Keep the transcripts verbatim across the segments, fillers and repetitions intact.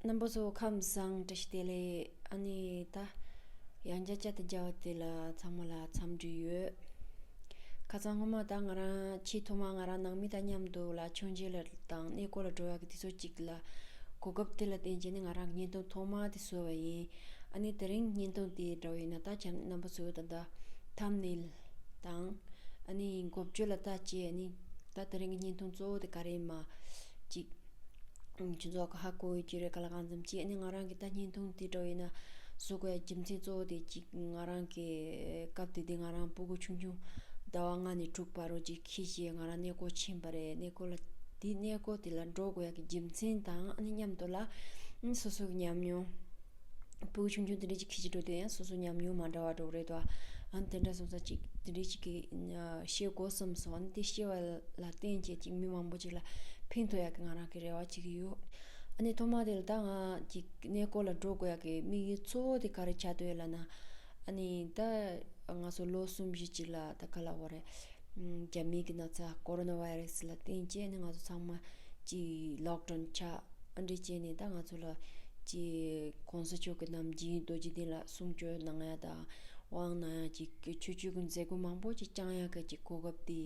རྣམ་པ་ཚོ་ཁམས་བཟང་། བཀྲ་ཤིས་བདེ་ལེགས། ཨ་ནི་ད་ཡང་བསྐྱར་བཅར་དང་མཇལ་བ་དེ་ལ་ཚང་མ་ལ་འཚམས་འདྲི་ཡོད། ཁ་སང་སྔོན་མ་ད་ང་རང་ཆེས་ཐོག་མ་ང་རང་ནང་མི་དང་མཉམ་དུ་ལ་མཆོད་མཇལ་ལ་དང་གནས་སྐོར་ལ་འགྲོ་ཡག་གི་དུས་ཚོད་ཅིག་ལ་གོ་སྐབས་དེ་ལ་བརྟེན་བྱས་ནས་ང་རང་གི་བརྙན་ཐུང་ཐོག་མ་དེ་བཟོས་པ་ཡིན། ཨ་ནི་དེ་རིང་བརྙན་ཐུང་དེ་འདྲ་བོ་ཡིན་ན་ད་ཁྱེད་རྣམ་པ་ཚོས་ད་ལྟ་ཐམ་ནེལ་དང་ཨ་ནི་འགོ་བརྗོད་ལ་ལྟ་བྱས། ཨ་ནི་ད་དེ་རིང་གི་བརྙན་ཐུང་གཙོ་བོ་དེ་ག་རེ་ཡིན་མ་ཅིག་ཁྱེད་ཚོ་ག་ཧ་གོ་ཡོད་ཀྱི་རེད། ག་ལ་གང་འཚམ་ཅིག་ཨ་ནི་ང་རང་གི་ད་བརྙན་ཐུང་དེ་འདྲ་བོ་ཡིན་ན་བཟོ་དགོས་ཡ་རྒྱུ་མཚན་གཙོ་བོ་དེ་ཅིག་ང་རང་གི་སྐབས་དེ་དུས་ང་རང་སྤུ་གུ་ཆུང་ཆུང་ཟླ་བ་ལྔ་ནས་དྲུག་བར་རོ་ཅིག་འཁྱེར་བྱས་ང་རང་གནས་སྐོར་ཕྱིན་པ་རེད། གནས་སྐོར་ལ་དེ་གནས་སྐོར་དེ་ལ་འགྲོ་དགོས་ཡ་གི་རྒྱུ་མཚན་དང་ཨ་ནི་མཉམ་དུ་ལ་ཨ་ནི་སོ་སོ་གི་ཉམས་མྱོང་། སྤུ་གུ་ཆུང་ཆུང་དེ་འདྲ་ཅིག་འཁྱེར་བྱས་འགྲོ་དུས་ཡང་སོ་སོ་ཉམས་མྱོང་མ་འདྲ་བ་འགྲོ་གི་རེད་དོ། ཨ་ནི་དེ་འདྲ་སོང་ཙང་ཅིག་དེ་འདྲ་ཅིག་གི་ཤེས་དགོས་བསམ་སོང་། ཨ་ནི་དེ་ཤེས་པ་ལ་བརྟེན་བྱས་ཅིག་མི་མང་པོ་ཅིག་ལ་ཕན་ཐོགས་ཡག་གི་ང་རང་གི་རེ་བ་ཅིག་ཡོད། ཨ་ནི་ཐོག་མ་དེ་ལ་ད་ང་ཅིག་གནས་སྐོར་ལ་འགྲོ་དགོས་ཡག་གི་དམིགས་ཡུལ་གཙོ་བོ་དེ་ག་རེ་ཆགས་བསྡད་ཡོད་ལབ་ན། ཨ་ནི་ད་ང་ཚོ་ལོ་གསུམ་བཞི་ཅིག་ལ་ད་ག་ལབ་དགོས་རེད། རྒྱ་མི་གི་ན་ཚ་ཀོ་རོ་ན་བྷའི་རེ་སི་ལ་བརྟེན་བྱས་ནས་ང་ཚོ་ཚང་མ་ཅིག་ལོག་ཌའུན་ཆགས། ཨ་འདྲ་བྱས་ནས་ད་ང་ཚོ་ལ་ཅིག་གོང་ས་མཆོག་གི་ནམ་རྒྱུན་རྡོ་རྗེ་གདན་ལ་གསུང་ཆོས་གནང་ཡ་དང་དབང་གནང་ཡ་ཅིག་ཆོས་བརྒྱུད་ཀྱི་མཛད་སྒོ་མང་པོ་ཅིག་བསྐྱང་ཡ་གི་ཅིག་གོ་སྐབས་དེ་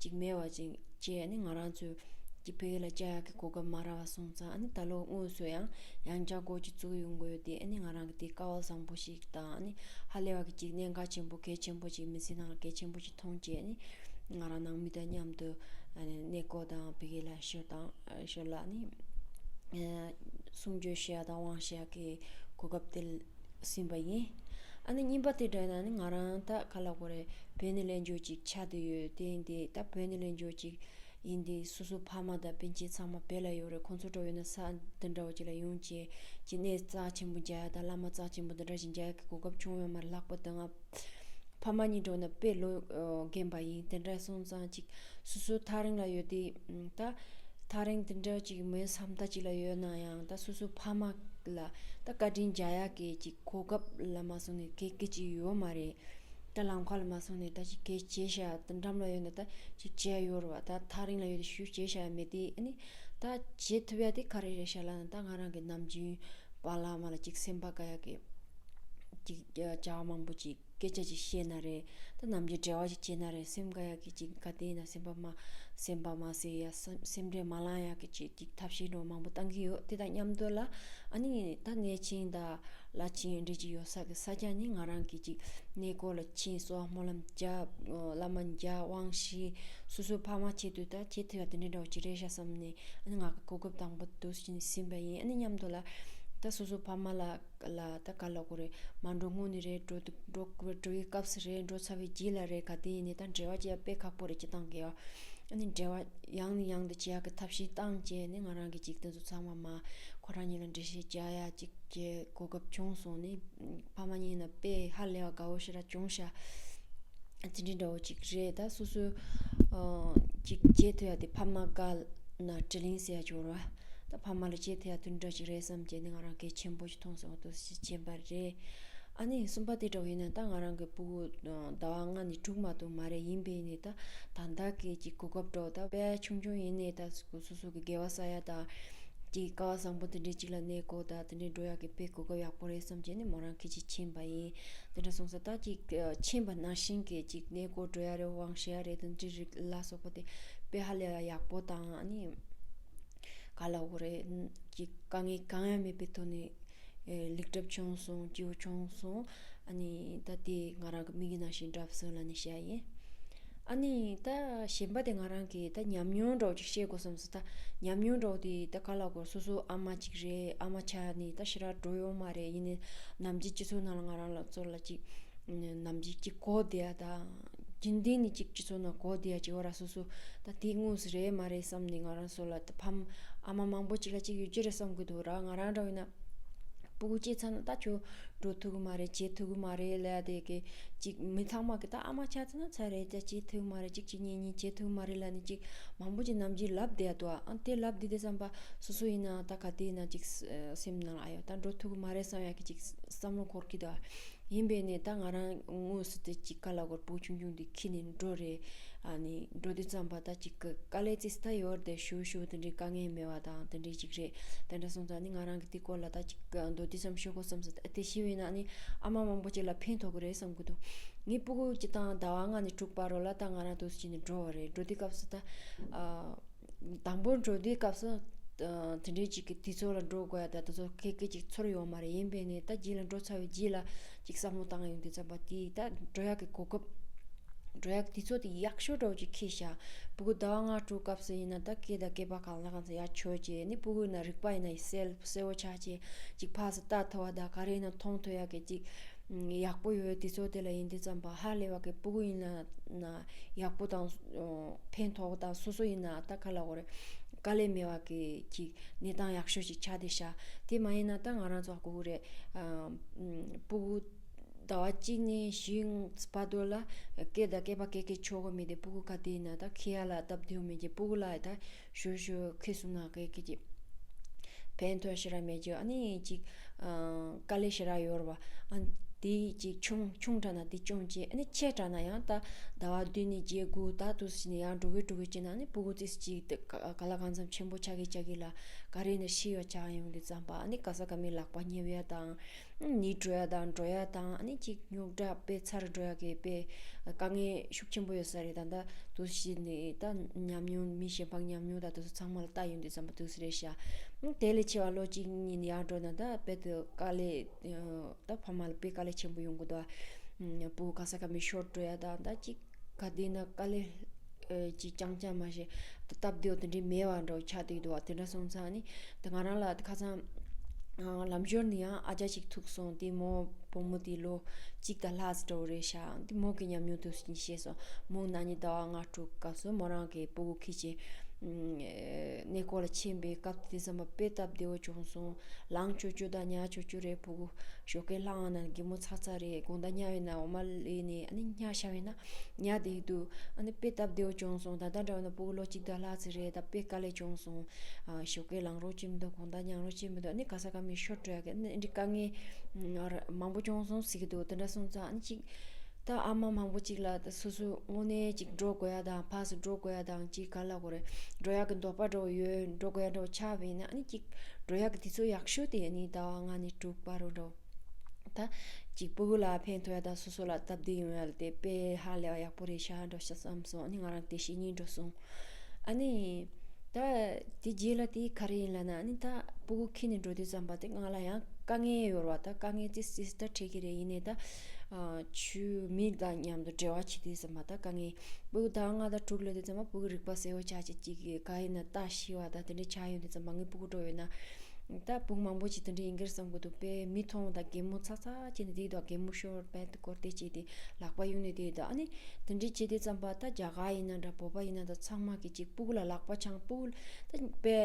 ཅིག་མེད་པ་ཅིག་བྱས་ནས་ང་རང་ཚོས་ཀྱི་བོད་ཡིག་ལ་བཅར་ཡག་གི་གོ་སྐབས་མ་རག་པ་སོང་ཙང་། ཨ་ནི་ད་ལོ་དངོས་སུ་ཡང་ཡང་བསྐྱར་འགོ་ཅིག་བཙུགས་ཡོང་དགོས་ཡོད་དེ། ཨ་ནི་ང་རང་གི་དེ་སྐལ་བ་བཟང་པོ་ཞིག་དང་། ཨ་ནི་ཧ་ལས་པ་གི་ཅིག་གནད་འགག་ཆེན་པོ་གལ་ཆེན་པོ་ཅིག་མི་ཚེ་ནང་ལ་གལ་ཆེན་པོ་ཅིག་མཐོང་བྱས། ཨ་ནི་ང་རང་ནང་མི་དང་མཉམ་དུ་ཨ་ནི་གནས་སྐོར་དང་བོད་ཡིག་ལ་ཞུ་དང་ཞུ་ལ་ཨ་ནི་གསུང་ཆོས་ཞུ་ཡ་དང་དབང་ཞུ་ཡ་གི་གོ་སྐབས་དེ་ཟིན་པ་ཡིན། ཨ་ནི་གཉིས་པ་དེ་འདྲ་ཡིན་ན་ནི་ང་རང་ད་ག་ལབ་དགོས་རེད། བོད་ནས་ལེན་འཇོག་ཅིག་ཆགས་བསྡད་ཡོད། དེ་ཡིན་དུས་ད་བོད་ནས་ལེན་འཇོག་ཅིག་ཡིན་དུས་སོ་སོ་ཕ་མ་དང་སྤུན་མཆེད་ཚང་མ་བོད་ལ་ཡོད་རེད། ཁོང་ཚོ་འགྲོ་ཡོད་ན་ས་འདི་འདྲ་བོ་ཅིག་ལ་ཡོང་བྱས་ཅིག་གནས་རྩ་ཆེན་པོ་མཇལ་ཡ་དང་བླ་མ་རྩ་ཆེན་པོ་འདི་འདྲ་ཞིག་མཇལ་ཡ་གི་གོ་སྐབས་བྱུང་ཡོད་མ་རེད། ལྷག་པར་དུ་ང་ཕ་མ་གཉིས་འགྲོ་ན་དཔེ་ལོ་རྒན་པ་ཡིན། དེ་འདྲ་སོང་ཙང་ཅིག་སོ་སོ་ཐག་རིང་ལ་ཡོད་དུས་ད་ཐག་རིང་དེ་འདྲ་ཅིག་མོའི་ས་མཐའ་ཅིག་ལ་ཡོད་ན་ཡང་ད་སོ་སོ་ཕ་མ་ལ་ད་བཀའ་དྲིན་འཇལ་ཡག་གི་ཅིག་གོ་སྐབས་ལ་མ་སོང་ནས་གེ་གེ་ཅིག་ཡོད་མ་རེད། ད་ལམ་ཁ་ལ་མ་སོང་ནས་ད་ཅིག་གེ་བྱས་ཤག་ད་འགྲམ་ལ་ཡོད་ན་ད་ཅིག་བྱས་ཡོད་རེད་བ། ད་ཐག་རིང་ལ་ཡོད་དུས་ཞུ་བྱས་ཤག་མེད་དེ། ཨ་ནི་ད་བྱེད་ཐུབ་ཡ་དེ་ག་རེ་རེད་ཤག་ལབ་ན། ད་ང་རང་གི་ནམ་རྒྱུན་པཱ་ལགས་མ་ལ་ཅིག་སེམས་པ་དགའ་ཡག་གི་ཅིག་བྱ་བ་མང་པོ་ཅིག་སྐད་ཆ་ཅིག་བཤད་ན་རེད། ད་ནམ་རྒྱུན་འབྲེལ་བ་ཅིག་བྱས་ན་རེད། སེམས་དགའ་ཡག་གི་ཅིག་ག་དེ་ཡིན་ན་སེམས་པ་མ་སེམས་པ་མ་ཟེར་ཡ་སེམས་སེམས་ཁྲལ་མ་ལངས་ཡག་གི་ཅིག་ཅིག་ཐབས་ཤེས་འདྲ་བོ་མང་པོ་བཏང་གི་ཡོད། དེ་དང་མཉམ་དུ་ལ་ཨ་ནི་ད་གནས་ཆེན་དང་བླ་ཆེན་འདྲ་ཅིག་ཡོད་ས་གི་ས་ཆ་ནི་ང་རང་གི་ཅིག་གནས་སྐོར་ལ་ཕྱིན་སོགས་སྨོན་ལམ་རྒྱབ། བླ་མ་མཇལ། དབང་ཞུས། སོ་སོའི་ཕ་མ་ཆེད་དུ་ད་བྱེད་ཐུབ་ཡ་དེ་འདྲ་འདྲ་བོ་ཅིག་རེད་ཤག་བསམ་ནས་ཨ་ནི་ང་གི་གོ་སྐབས་དང་པོ་འདུག་སེ་ཟིན་པ་ཡིན། ཨ་ནི་མཉམ་དུ་ལ་ད་སོ་སོ་ཕ་མ་ལ་ལ་ད་ག་ལབ་དགོས་རེད། མ་འགྲོ་སྔོན་ནས་རེད། འགྲོ་འགྲོ་འགྲོ་ཡི་སྐབས་སུ་རེད། འགྲོ་ཚར་བའི་རྗེས་ལ་རེད། ག་དེ་ཡིན་ནའི་ད་འབྲེལ་བ་བྱེད་ཡ་དཔེ་ཁག་པོ་རེད། སྤྱིར་བཏང་གི་ཡ་ཨ་ནི་འབྲེལ་བ་ཡང་ནས་ཡང་དུ་བྱེད་ཡ་གི་ཐབས་ཤེས་བཏང་བྱས་ནས་ང་རང་གི་ཅིག་དེ་ཚོ་ཚང་མ་མ་ཁོ་རང་གཉིས་ལ་འགྲེལ་བཤད་རྒྱག་ཡ་ཅིག་གི་གོ་སྐབས་བྱུང་སོང་ནས་ཕ་མ་གཉིས་ན་དཔེ་ཧ་ལས་པ་དགའ་བོ་ཞེ་དྲག་བྱུང་ཤག་དེ་འདྲའི་འདྲ་བོ་ཅིག་རེད། ད་སོ་སོའི་ཨ་ཅིག་བྱེད་ཐུབ་ཡ་དེ་ཕ་མ་དགའ་ན་དྲིན་ལན་ཟེར་ཡ་ཅིག་ཡོད་རེད་བ། ད་ཕ་མ་ལ་བྱེད་ཐུབ་ཡ་དེ་འདྲ་ཅིག་རེད་བསམ་བྱས་ནས་ང་རང་གལ་ཆེན་པོ་ཞིག་མཐོང་སོང་། འདུག་སེ་བྱས་པ་རེད། ཨ་ནི་གསུམ་པ་དེ་འདྲ་བོ་ཡིན་ན་ད་ང་རང་གི་སྤུ་གུ་ཟླ་བ་ལྔ་ནས་དྲུག་མ་གཏོགས་མ་རེད། ཡིན་པས་ནི་ད་ད་ལྟ་གི་ཅིག་གོ་སྐབས་འདྲ་བོ་ད་དཔེ་ཆུང་ཆུང་ཡིན་ནའི་ད་སོ་སོ་གི་དགེ་བ་བསགས་ཡ་དང་། ཅིག་སྐལ་བ་བཟང་པོ་དེ་འདྲའི་ཅིག་ལ་གནས་སྐོར་དང་དེ་འདྲའི་འགྲོ་ཡག་གི་དཔེ་གོ་སྐབས་ཡག་པོ་རེད་བསམ་བྱས་ནས་མོ་རང་ཁྱེད་ཀྱིས་ཕྱིན་པ་ཡིན། དེ་འདྲ་སོང་ཙང་ད་ཅིག་ཕྱིན་པ་ནང་བཞིན་གྱི་ཅིག་གནས་སྐོར་འགྲོ་ཡ་རེད། དབང་ཞུ་ཡ་རེད། དེ་འདྲའི་རིགས་ལ་སོགས་པ་དེ་དཔེ་ཧ་ལས་ཡག་པོ་དང་། ཨ་ནི་ག་ལབ་དགོས་རེད། ཅིག་དཀའ་ངལ་གང་ཡང་མེད་པའི་ཐོག་ནས་ལེགས་གྲུབ་བྱུང་སོང་། སྐྱིད་པོ་བྱུང་སོང་། ཨ་ནི་ད་དེ་ང་རང་གི་དམིགས་ཡུལ་ནང་བཞིན་འགྲུབ་སོང་ལབ་ནས་བཤད་ཡ་ཡིན། ཨ་ནི་ད་གཞན་པ་དེ་ང་རང་གི་ད་ཉམས་མྱོང་འདྲ་བོ་ཅིག་བཤད་དགོས་བསམ་སོང་། ད་ཉམས་མྱོང་འདྲ་བོ་དེ་ད་ག་ལབ་དགོས། སོ་སོ་ཨ་མ་ཅིག་རེད། ཨ་མ་ཆགས་ནས་ད་ཞེ་དྲག་འགྲོ་ཡོད་མ་རེད། ཡིན་ནའི་ནམ་རྒྱུན་སྤྱི་ཚོགས་ནང་ལ་ང་རང་ལ་ཚོ་ལ་ཅིག་ནམ་རྒྱུན་ཅིག་གོ་བསྡད་ཡ་དང་རྒྱུན་ལྡན་ནས་ཅིག་སྤྱི་ཚོགས་ནང་གོ་བསྡད་ཡ་ཅིག་ཡོད་ར། སོ་སོ་ད་དེ་དངོས་སུ་རེད་མ་རེད་བསམ་ནས་ང་རང་ཚོ་ལ་ད་ཕ་མ་ཨ་མ་མང་པོ་ཅིག་ལ་ཅིག་ཡོད་ཀྱི་རེད་བསམ་གི་འདུག་ར། ང་རང་འདྲ་བོ་ཡིན་ན། སྤུ་གུ་སྐྱེས་ཚར་ན་ད་ཁྱོད་འགྲོ་ཐུབ་གི་མ་རེད། བྱེད་ཐུབ་གི་མ་རེད་ལབ་ཡ་དེ་གི་ཅིག་མི་ཚང་མ་གི་ད་ཨ་མ་ཆགས་ཚར་ན་ཚར་རེད། ད་བྱེད་ཐུབ་གི་མ་རེད། ཅིག་ཅིག་གཉིས་གཉིས་བྱེད་ཐུབ་གི་མ་རེད་ལབ་ནས་ཅིག་མང་པོ་ཅིག་ནམ་རྒྱུན་ལབ་བསྡད་ཡ་འདུག་ཨ་དེ་ལབ་བསྡད་དུས་ཙམ་པ་སོ་སོ་ཡིན་ན་ད་ག་དེ་ཡིན་ན་ཅིག་སེམས་ནང་ཨ་ཡོ་ད་འགྲོ་ཐུབ་གི་མ་རེད་བསམ་ཡ་གི་ཅིག་བསམ་བློ་འཁོར་གི་འདུག་ཡིན་པས་ནས་ད་ང་རང་དངོས་སུ་དེ་ཅིག་ག་ལབ་དགོས། སྤུ་གུ་ཆུང་ཆུང་དེ་འཁྱེར་ནས་འགྲོ་རེད། ཨ་ནི་འགྲོ་དུས་ཙམ་པ་ད་ཅིག་གི་དཀའ་ལས་ཙིག་ད་ཡོད་རེད་དེ། ཞུ་ཞུ་དེ་འདྲའི་དཀའ་ངལ་མེད་པ་དང་དེ་འདྲའི་ཅིག་རེད། དེ་འདྲ་སོང་ཙང་ནི་ང་རང་གི་དེ་སྐོར་ལ་ད་ཅིག་མདོར་བསྡུས་ཙམ་ཤོད་དགོས་བསམ་སོང་། དེ་ཤེས་ཡོད་ན་ནི་ཨ་མ་མང་པོ་ཅིག་ལ་ཕན་ཐོགས་ཀྱི་རེད་བསམ་གི་འདུག་ངའི་སྤུ་གུ་སྤྱིར་བཏང་ཟླ་བ་ལྔ་ནས་དྲུག་བར་རོ་ལ་ད་ང་རང་དུས་སུ་ཅིག་ནས་འགྲོ་བ་རེད། འགྲོ་དུས་སྐབས་སུ་ད་ཨ། དང་པོ་འགྲོ་དུས་སྐབས་སུ་ཨ་དེ་འདྲའི་ཅིག་གི་དུས་ཚོད་ལ་འགྲོ་དགོས་ཡ་ད་དེ་ཚོ་སྐད་སྐད་ཅིག་ཚོར་ཡོད་མ་རེད། ཡིན་པས་ནས་ད་རྗེས་ལ་འགྲོ་ཚར་བའི་རྗེས་ལ་ཅིག་བསམ་བློ་བཏང་ཡོང་དུས་ཙམ་པ་དེ་ད་འགྲོ་ཡག་གི་གོ་སྐབས་འགྲོ་ཡག་གི་དུས་ཚོད་དེ་ཡག་ཤོས་འདྲ་བོ་ཅིག་འཁེལ་ཤག་སྤུ་གུ་ཟླ་བ་ལྔ་དྲུག་སྐབས་སུ་ཡིན་ན་ད་སྐད་དང་སྐད་པ་གང་ལ་གང་འཚམ་ཡག་ཆོད་ཅེ་ནི་སྤུ་གུ་ཡིན་ན་རིག་པ་ཡིན་ན་གསལ་གསལ་བོ་ཆགས་ཅེ་ཅིག་ཕར་ཚུར་ལྟ་ཐུབ་པ་དང་ག་རེ་ཡིན་ན་མཐོང་ཐུབ་ཡག་གི་ཅིག་ཡག་པོ་ཡོད། དུས་ཚོད་དེ་ལ་ཡིན་དུས་ཙམ་པ་ཧ་ལས་པ་གི་སྤུ་གུ་ཡིན་ན་ན་ཡག་པོ་དང་ཕན་ཐོགས་དང་སོ་སོ་ཡིན་ན་ད་ག་ལ་འོ་རེད། དཀའ་ལས་མེད་པ་གི་ཅིག་གནས་སྟངས་ཡག་ཤོས་ཅིག་ཆགས་བསྡད་ཤག་དེ་མ་ཡིན་ན་ད་ང་རང་ཚོ་ཧ་གོ་གི་རེད། ཨ་སྤུ་གུ་ཟླ་བ་གཅིག་ནས་བཞི་བར་དུ་ལ་སྐད་དང་སྐད་པ་ག་གེ་ཆོག་གི་མེད་དེ། སྤུ་གུ་ག་དེ་ཡིན་ན་ད་ཁེ་ཡ་ལ་སྟབས་བདེ་བོ་མེད་ཀྱི་སྤུ་གུ་ལ་ད་ཞོ་ཞོ་ཁེ་སོང་ན་ག་གེ་ཅིག་ཕན་ཐོགས་ཞེ་དྲག་མེད་ཀྱི། ཨ་ནི་ཅིག་ཨ་དཀའ་ལས་ཞེ་དྲག་ཡོད་རེད་བ། ཨ་དེ་ཅིག་ཆུང་ཆུང་དྲགས་ན་དེ་ཆུང་ཅིག་ཨ་ནི་ཆེ་དྲགས་ན་ཡང་ད་ཟླ་བ་བདུན་ནས་བརྒྱད་དགུ་ད་དུས་སུ་ནས་ཡང་འགྲོ་གི་འགྲོ་གི་བྱས་ན་ཨ་ནི་སྤུ་གུ་ཙིག་ཅིག་དེ་ག་ག་ལ་གང་འཚམ་ཆེན་པོ་ཆགས་གི་ཆགས་གི་ལ་ག་རེ་ནས་ཤི་ཡོད་ཆགས་ཡོང་དུས་ཙམ་པ་ཨ་ནི་ག་ས་ག་མི་ལག་པ་ཉེ་བ་དང་། ནི་འགྲོ་ཡ་དང་འགྲོ་ཡ་དང་ཨ་ནི་ཅིག་རྙོག་དྲ་དཔེ་ཚར་འགྲོ་ཡ་གི་དཔེ་དཀའ་ངལ་ཤུགས་ཆེན་པོ་ཡོད་ས་རེད། ད་ལྟ་དུས་ཤིག་ནི་ད་ཉམས་མྱོང་མི་གཞན་པ་ཉམས་མྱོང་ད་དུས་ཚང་མ་ལ་ལྟ་ཡོང་དུས་ཙམ་པ་དུས་སུ་རེད་ཤག་དེ་ལས་ཆེ་བ་ལོ་གཅིག་གཉིས་ཡར་འགྲོ་ན་ད་དཔེ་དུ་དཀའ་ལས་ད་ཕ་མ་ལ་དཔེ་དཀའ་ལས་ཆེན་པོ་ཡོང་གི་འདུག་སྤུ་གུ་ག་ས་ག་མི་ཤོར་འགྲོ་ཡ་དང་ད་ཅིག་ག་དེ་ན་དཀའ་ལས་ཨེ་ཅིག་རྐྱང་རྐྱང་མ་ཤེས་སྟབས་བདེ་བོ་དེ་འདྲའི་མེད་པ་འདྲ་བོ་ཆགས་བསྡད་འདུག་བ། དེ་འདྲ་སོང་ཙང་ནི་དེ་ང་རང་ལ་དེ་ཁ་སང་ཨ་ལམ་ཞོར་ནས་ཡང་ཨ་ཅག་ཅིག་ཐུག་སོང་། དེ་མོ་བུ་མོ་དེ་ལོ་གཅིག་དང་ལྷག་ཙམ་འདྲ་བོ་རེད་ཤག་དེ་མོ་གི་ཉམས་མྱོང་དུ་ཞེས་སོང་། མོ་ན་ནིང་ཟླ་བ་ལྔ་དྲུག་སྐབས་སུ་མོ་རང་གི་སྤུ་གུ་ཁྱེར་བྱས་ཨ་གནས་སྐོར་ལ་ཕྱིན་པའི་སྐབས་དེ་ཙམ་པ་དཔེ་སྟབས་བདེ་བོ་བྱུང་སོང་། ལངས་ཆོག་ཆོག་དང་ཉལ་ཆོག་ཆོག་རེད། སྤུ་གུ་ཞོགས་ཀས་ལྷང་ན་གད་མོ་ཚ་ཚ་རེད། དགོང་དག་ཉལ་བས་ན་འོ་མ་ལས་ནས་ཨ་ནི་ཉལ་ཤ་བས་ན་ཉལ་བསྡད་འདུག་ཨ་ནི་དཔེ་སྟབས་བདེ་བོ་བྱུང་སོང་། ད་ལྟ་འདྲ་བ་ན་སྤུ་གུ་ལོ་གཅིག་དང་ལྷག་ཙམ་རེད། ད་དཔེ་དཀའ་ལས་བྱུང་སོང་། ཨ་ཞོགས་ཀས་ལངས་རོགས་བྱེད་མི་འདུག་དགོང་དག་ཉལ་རོགས་བྱེད་མི་འདུག་ཨ་ནི་ག་ས་ག་མི་ཤོར་འགྲོ་ཡ་གི་ཨ་ནི་འདི་དཀའ་ངལ་མང་པོ་བྱུང་སོང་ཟེར་གི་འདུག་དེ་འདྲ་སོང་ཙང་ཨ་ནི་ཅིག་ད་ཨ་མ་མང་པོ་ཅིག་ལ་ད་སོ་སོ་དངོས་གནས་ཅིག་འགྲོ་དགོས་ཡ་དང་ཕར་ཚུར་འགྲོ་དགོས་ཡ་དང་ཅིག་ག་ལ་གོ་རེད། འགྲོ་ཡ་གི་འདོད་པ་འདྲ་བོ་ཡོད། འགྲོ་དགོས་ཡ་འདྲ་བོ་ཆགས་པ་ཡིན་ན་ཨ་ནི་ཅིག་འགྲོ་ཡ་གི་དུས་ཚོད་ཡག་ཤོས་དེ་ཨ་ནི་ཟླ་བ་ལྔ་ནས་དྲུག་བར་རོ་འགྲོ། ད་ཅིག་སྤུ་གུ་ལ་ཕན་ཐོགས་ཡ་དང་སོ་སོ་ལ་སྟབས་བདེ་ཡོང་ཡ་ལ་དེ་དཔེ་ཧ་ལས་པ་ཡག་པོ་རེད་ཤག་འགྲོ་ཤག་བསམ་སོང་། ཨ་ནི་ང་རང་དེ་བཤད་སྙིང་འདོད་སོང་། ཨ་ནི་ད་དེ་རྗེས་ལ་དེ་ག་རེ་ཡིན་ལབ་ན་ཨ་ནི་ད་སྤུ་གུ་ཁྱེར་ནས་འགྲོ་དུས་ཙམ་པ་དེ་ང་ལ་ཡང་དཀའ་ངལ་ཡོད་རེད་བ། ད་དཀའ་ངལ་ཙི་ཙི་ད་འཕྲད་ཀྱི་རེད། ཡིན་ནའི་ད་ཆུ་མི་དང་མཉམ་དུ་འབྲེལ་བ་བྱེད་དུས་ཙམ་པ་ད་དཀའ་ངལ་སྤུ་གུ་ཟླ་ལྔ་དང་དྲུག་ལོན་དུས་ཙམ་པ་སྤུ་གུ་རིག་པ་གསལ་བོ་ཆགས་ཅིག་ཅིག་གི་ག་ཡིན་ན་ལྟ་ཤེས་པ་ད་དེ་འདྲ་ཆགས་ཡོང་དུས་ཙམ་པ་ངའི་སྤུ་གུ་འགྲོ་ཡོད་ན། ད་བུ་མང་པོ་ཅིག་དེ་འདྲའི་ཡིན་གྱི་རེད་བསམ་གྱི་འདུག་དཔེ་མི་མཐོང་དང་གད་མོ་ཚ་ཚ་བྱས་ནས་བསྡད་འདུག་གད་མོ་ཤོར་བས་དེ་སྐོར་དེ་བྱས་ཏེ་ལག་པ་གཡུག་ནས་བསྡད་འདུག་ཨ་ནི་དེ་འདྲའི་བྱས་དུས་ཙམ་པ་ད་རྒྱ་གར་ཡིན་ན་འདྲ་བོད་པ་ཡིན་ན་འདྲ་ཚང་མ་གིས་ཅིག་སྤུ་གུ་ལ་ལག་པ་འཆང་། སྤུ་གུ་ད་དཔེ་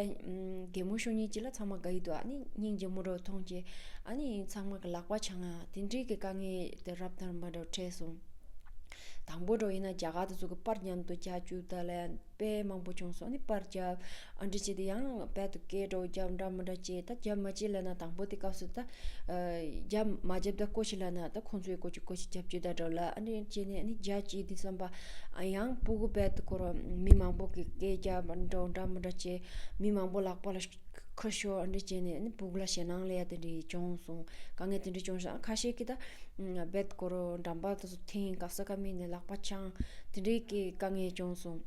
གད་མོ་ཤོར་མཁན་ཅིག་ལ་ཚང་མ་དགའ་ཡི་འདུག་ཨ་ནི་སྙིང་རྗེ་མོ་འདྲ་བོ་མཐོང་བྱས་ཨ་ནི་ཚང་མ་གིས་ལག་པ་འཆང་ཡ་དེ་འདྲའི་གི་དཀའ་ངལ་དེ་རབ་དང་རིམ་པ་འདྲ་བོ་འཕྲད་སོང་། དང་པོ་འདྲ་བོ་ཡིན་ན་རྒྱ་གར་དེ་ཚོ་གི་པར་མཉམ་དུ་རྒྱག་རྒྱུ་ད་ལ་དཔེ་མང་པོ་བྱུང་སོང་། ཨ་ནི་པར་རྒྱབ་ཨ་འདྲ་བྱས་ཏེ་ཡང་རྦད་དེ་སྐད་འདྲ་བོ་རྒྱབ་འདྲ་མི་འདྲ་བྱས། ད་རྒྱབ་མ་བྱེད་ལབ་ན་དང་པོ་དེ་སྐབས་སུ་ད་རྒྱབ་མ་རྒྱབ་ད་ཀོ་ཤི་ལབ་ན་ད་ཁོང་ཚོའི་ཀོ་ཤི་ཀོ་ཤི་རྒྱབ་བྱེད་ད་འདྲ་བོ་ལ་ཨ་འདྲ་བྱས་ནས་ཨ་ནི་རྒྱབ་བྱེད་དུས་ཙམ་པ་ཡང་སྤུ་གུ་རྦད་དེ་ཁོ་རང་མི་མང་པོ་གི་སྐད་རྒྱབ་འདྲ་བོ་འདྲ་མི་འདྲ་བྱས། མི་མང་པོ་ལག་པ་ལ་ཁུར་ཤོར་ཨ་འདྲ་བྱས་ནས་ཨ་ནི་སྤུ་གུ་ལ་ཞེད་སྣང་སླེབས་ཡ་དེ་འདྲ་བྱུང་སོང་། དཀའ་ངལ་དེ་འདྲ་བྱུང་སོང་། ཁ་ཤས་ཀྱིས་ད་རྦད་དེ་ཁོ་རང་འགྲམ་པ་དེ་ཚོ་འཐེན་ག་ས་ག་མེད་ནས་ལག་པ་འཆང་དེ་འདྲའི་གི་དཀའ་ངལ་བྱུང་སོང་།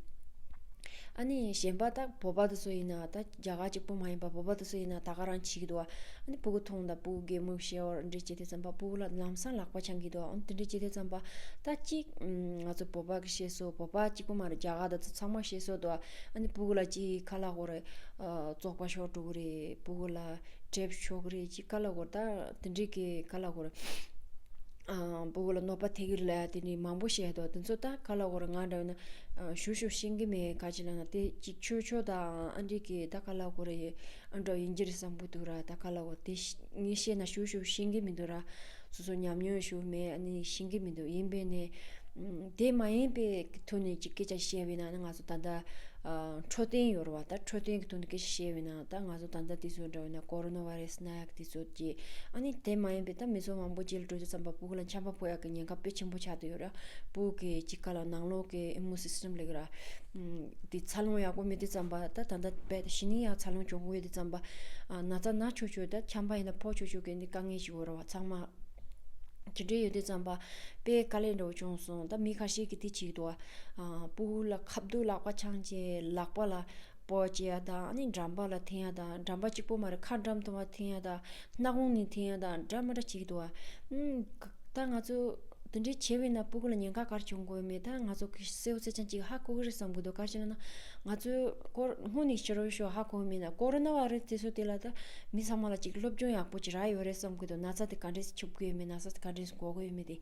ཨ་ནི་གཞན་པ་ད་བོད་པ་དེ་ཚོ་ཡིན་ན་ད་རྒྱ་གར་གཅིག་པུ་མ་ཡིན་པ་བོད་པ་དེ་ཚོ་ཡིན་ན་ད་ག་རང་བྱེད་ཀྱི་འདུག་ཨ་ནི་སྤུ་གུ་མཐོང་དང་སྤུ་གུ་གད་མོ་ཤོར་འདྲ་བྱེད་དུས་ཙམ་པ་སྤུ་གུ་ལ་ལམ་སང་ལག་པ་འཆང་གི་འདུག་ཨ་ནི་དེ་འདྲ་བྱེད་དུས་ཙམ་པ་ད་གཅིག་ང་ཚོ་བོད་པ་གི་བཤད་སྲོལ་བོད་པ་གཅིག་པུ་མ་རེད། རྒྱ་གར་དེ་ཚོ་ཚང་མ་བཤད་སྲོལ་འདུག་ཨ་ནི་སྤུ་གུ་ལ་གཅིག་ག་ལབ་དགོས་རེད། བཙོག་པ་ཤོར་འགྲོ་གི་རེད། སྤུ་གུ་ལ་དྲེབ་ཤོར་གི་རེད། གཅིག་ག་ལབ་དགོས་རེད། ད་དེ་འདྲའི་གི་ག་ལབ་དགོས་རེད། ཨ་སྤུ་གུ་ལ་གནོད་པ་ཐེབས་ཀྱི་རེད་ལབ་ཡ་དེ་འདྲའི་མང་པོ་བཤད་འདུག་དེ་ཚོ་ད་ག་ལབ་དགོས་རེད། ང་འདྲ་བ་ན་ཨ་ཞུ་ཞུ་ཤེས་ཀྱི་མེད། ག་ཅི་ལབ་ན་དེ་གཅིག་ཆོས་ཕྱོགས་དང་ཨ་འདྲའི་གི་ད་ག་ལབ་དགོས་རེད། ཨ་འདྲ་བ་ཡིན་གྱི་རེད་བསམ་གྱི་འདུག་ར། ད་ག་ལབ་དགོས་དེ་ཤ་ངས་བཤད་ན་ཞུ་ཞུ་ཤེས་ཀྱི་མི་འདུག་ར། སོ་སོ་ཉམས་མྱོང་ཞུ་མེད། ཨ་ནི་ཤེས་ཀྱི་མི་འདུག་ཡིན་པས་ནས། དེ་མ་ཡིན་པའི་ཐོག་ནས་ཅིག་སྐད་ཆ་བཤད་པ་ཡིན་ན་ང་ཚོ་ད་ལྟ་འཕྲོད་བསྟེན་ཡོད་རེད་བ། ད་འཕྲོད་བསྟེན་གྱི་ཐོག་ནས་སྐད་ཆ་བཤད་པ་ཡིན་ན་ད་ང་ཚོ་ད་ལྟ་དེ་ཚོ་འདྲ་བ་ཡིན་ན་ཀོ་རོ་ན་བྷ་རེ་སི་ན་ཡག་དེ་ཚོ་གྱིས། ཨ་ནི་དེ་མ་ཡིན་པའི་ད་མི་ཚོགས་མང་པོ་རྗེས་ལ་འགྲོ་དུས་ཙམ་པ་སྤུ་གུ་ལ་ཆམ་པ་ཕོག་ཡག་གི་ཉེན་ཁ་དཔེ་ཆེན་པོ་ཆགས་བསྡད་ཡོད་རེད། སྤུ་གུ་གི་ཅིག་ག་ལ་ནང་ལོགས་ཀྱི་ཨི་མུན་སི་སི་ཊམ་ལབ་ཀྱི་ར། དེ་འཚར་ལོངས་ཡག་པོ་མེད་དུས་ཙམ་པ་ད་ད་ལྟ་རྦད་དེ་གཞི་ནས་ཡང་འཚར་ལོངས་བྱུང་གི་ཡོད་དུས་ཙམ་པ། ཨ་ན་ཚ་ན་ཆོག་ཆོག་ད་ཆམ་པ་ཡིན་ན་ཕོག་ཆོག་ཆོག་གི་འདི་དཀའ་ངལ་ཞིག་ཡོད་རེད་བ། ཚང་མ་དེ་འདྲ་ཡོད་དུས་ཙམ་པ་དཔེ་དཀའ་ལས་འདྲ་བོ་བྱུང་སོང་། ད་མི་ཁ་ཤས་ཀྱིས་དེ་བྱེད་ཀྱི་འདུག་བ། ཨ་སྤུ་གུ་ལ་ཁ་བསྡུ་ལག་པ་འཆང་བྱས་ལག་པ་ལ་སྤོ་བྱེད་ཡ་དང་། ཨ་ནི་འགྲམ་པ་ལ་འཐེན་ཡ་དང་། འགྲམ་པ་གཅིག་པོ་མ་རེད། ཁ་འགྲམ་དུ་མ་འཐེན་ཡ་དང་། སྣ་ཁུང་ནས་འཐེན་ཡ་དང་། འདྲ་མི་འདྲ་བྱེད་ཀྱི་འདུག་བ། ཨུམ། ད་ང་ཚོ་དེ་འདྲའི་བྱས་པས་ན་སྤུ་གུ་ལ་ཉེན་ཁ་ག་རེ་བྱུང་གི་ཡོད་མེད་ད་ང་ཚོ་གི་གསལ་པོ་གསལ་རྐྱང་ཅིག་ཧ་གོ་གི་རེད་བསམ་གི་འདུག་ག་རེ་བྱས་ན་ང་ཚོའི་སྐོར་སྔོན་ནས་ཕྱི་རོལ་ཤོག་ཧ་གོ་གི་མེད་ན་ཀོ་རོ་ན་བྷ་རེ་སི་དེ་ཚོ་དེ་ལ་ད་མི་ཚང་མ་ལ་ཅིག་སློབ་སྦྱོང་ཡག་པོ་ཅིག་རག་ཡོད་རེད་བསམ་གི་འདུག་ན་ཚ་དེ་ག་འདྲས་སེ་ཁྱབ་གི་ཡོད་མེད། ན་ཚ་དེ་ག་འདྲས་སེ་འགོ་གི་ཡོད་མེད་དེ།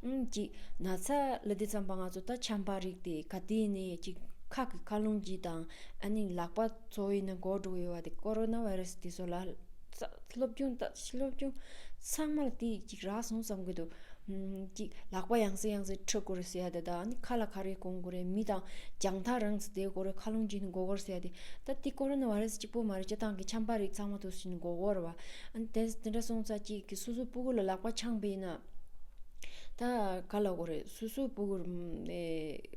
ཨུམ། ཅིག་ན་ཚ་ལ་དེ་ཙམ་པ་ང་ཚོ་ད་ཆམ་པ་རིགས་དེ་ག་དེ་ནས་ཅིག་ཁ་གི་ཁ་ལུང་ཅིག་དང་། ཨ་ནི་ལག་པ་ཚོ་ཡིན་ན་འགོ་འགྲོ་གི་ཡོད་པ་དེ་ཀོ་རོ་ན་བྷ་རེ་སི་དེ་ཚོ་ལ། ས་སློབ་སྦྱོང་ད་སློབ་སྦྱོང་ཚང་མ་ལ་དེ་ཅིག་རག་སོང་བསམ་གི་འདུག་ཅིག་ལག་པ་ཡང་སེ་ཡང་སེ་འཁྲུད་དགོས་རེད་ཟེར་ཡ་དེ་དང་། ཨ་ནི་ཁ་ལ་ག་རེ་གོན་དགོས་རེད། མི་དང་རྒྱང་ཐག་རིང་སེ་བསྡད་དགོས་རེད། ཁ་ལུང་བྱིན་ནས་འགོ་དགོས་རེད་ཟེར་ཡ་དེ། ད་དེ་ཀོ་རོ་ན་བྷ་རེ་སི་གཅིག་པོ་མ་རེད། སྤྱིར་བཏང་གི་ཆམ་པ་རིགས་ཚང་མ་དུ་བྱིན་ནས་འགོ་དགོས་རེད་བ། ཨ་ནི་དེ་དེ་འདྲ་སོང་ཙང་ཅིག་གི་སོ་སོ་སྤུ་གུ་ལ་ལག་པ་འཆང་པ་ཡིན་ན། ད་ག་ལབ་དགོས་རེད། སོ་སོའི་སྤུ་གུར་ཨེ་